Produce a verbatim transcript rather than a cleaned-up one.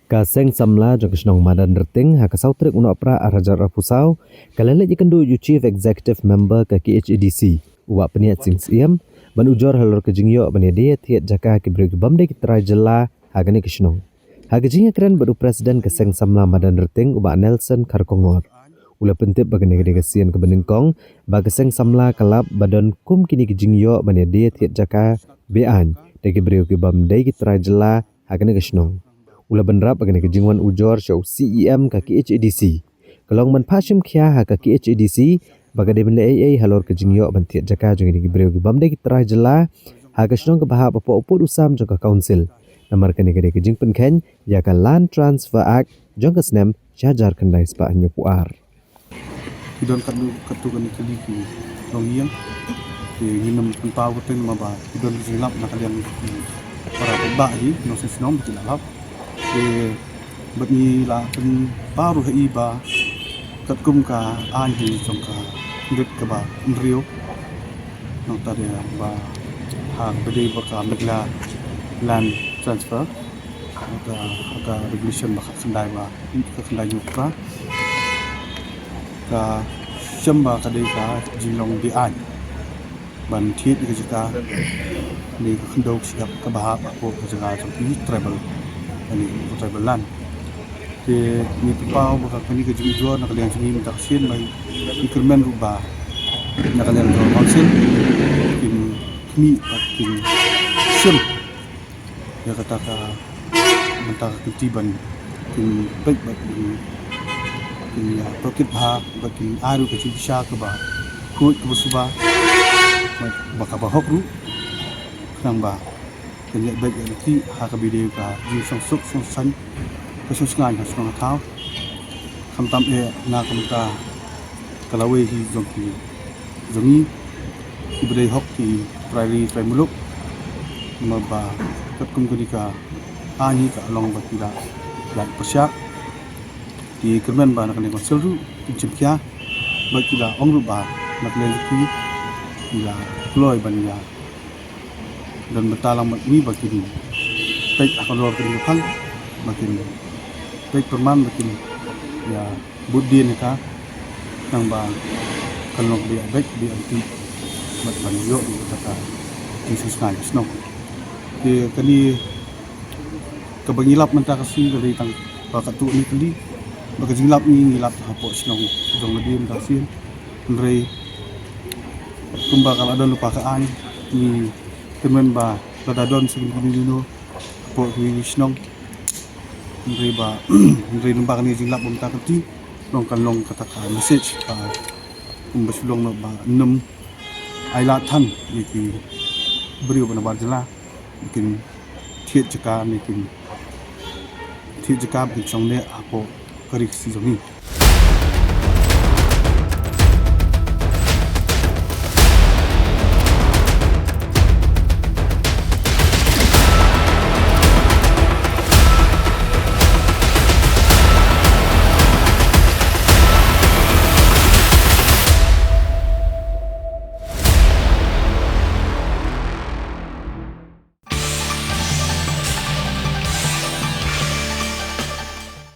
Ka Seng Samla jong ka shnong Madan Rting ha ka saw tarik u Nohprah ar hajar arphew saw ka la leit ïakynduh ïa u Chief Executive Member ka K H A D C, u Bah Pynïaid Sing Syiem, ban ujor halor ka jingïoh ban ïadie thied jaka ki briew ki bym dei ki trai jylla ha kane ka shnong. Ha ka jingïakren bad u President ka Seng Samla Madan Rting, u Bah Nelson Kharkongor, u la pyntip ba kane ka dei ka sien kaba nyngkong ba ka Seng Samla ka lap ba don kum kine ki jingïoh ban ïadie thied jaka be-aiñ da ki briew ki bym dei ki trai jylla ha kane ka shnong. U la bynrap ba kane ka jingwan ujor sha u C E M ka K H A D C ka long ban phah shim khia ha ka K H A D C ba ka dei ban leh ei ei halor ka jingïoh ban thied jaka jong kine ki briew ki bym dei ki trai jylla ha ka shnong kaba hap hapoh u pud u sam jong ka Council. Namar kane ka dei ka jingpynkheiñ ïa ka Land Transfer Act jong ka snem shi hajar khyndai spah hynñiewphew ar. Ki don katto katne kali ki longïing. Te ngin ym pynpaw kyrteng namar ba ki don ki jingïalap na ka liang ki para paidbah hi nongshong shnong ba ki la lap. Te bad ngi la pynpaw ruh ha i ba katkum ka aiñ hi jong ka khyndiat kaba hynriew, nangta de ba ha kaba dei ba ka Meghalaya Land Transfer, ka, ka regulation ba khatkhyndai ba khatkhyndai hynñiewphew phra ka shem ba ka dei ka jinglong be-aiñ ban thied ïa ka jaka ne ka khyndew ka shyiap kaba hap hapoh ka jaka jong ki tribal, ne ka tribal land. Te ngi pynpaw ba ka kane ka jingujor na ka liang jong ngi mynta ka sien ba ngi kyrmen ruh ba na ka liang jong ka Council kin khmih bad kin shim ïa kata ka, mynta ka kynti ban kin peit bad kin, kin ïa tohkit bha bad kin ai ruh ka jingkyrshan kaba khuid kaba suba, ba kaba hok ruh, khnang ba kan ïa beit ïa lynti ha kaba ïadei ka jingshongsuk shongsaiñ, ka shongsngain ha shnong ha thaw. Khamtam eh na ka bynta ka lawei hi jong ki, jong ngi kiba dei hok ki trai ri trai muluk. Namar ba katkum kane ka aiñ hi ka long ba ki la lait pyrshah. Te kyrmen ba na kane ka Council ruh kin shim khia bad ki la ong ruh ba na kane ka, ki la kloi ban ïa don bynta lang bad ngi ba kin peit ha ka lor kane ka phang, ba kin peit pyrman, ba kin ïa bud dien ïa ka, khnang ba kan long ba ïa beit ba ïa lynti bad ban ïoh ïa kata ka jingshongsngain shnong. Te kane kaba ngi lap mynta ka sngi ka dei tang ba katto katne kali, ba ka jinglap ngi, ngi lap hapoh shnong jong lade mynta ka sien. Hynrei kumba ka la don lypa ka aiñ, ngi kyrmen ba lada don sa kino kino hapoh kiwei kiwei ki shnong, hynrei ba, hynrei namar ba kane ka jinglap ba mynta ka kti, long kan long kata ka message ba kumba shu long noh ba ym ai lad than ïa ki briew ba na bar jylla ba kin thied jaka, ne kin thied jaka ba kin shong neh hapoh ka ri Khasi jong ngi.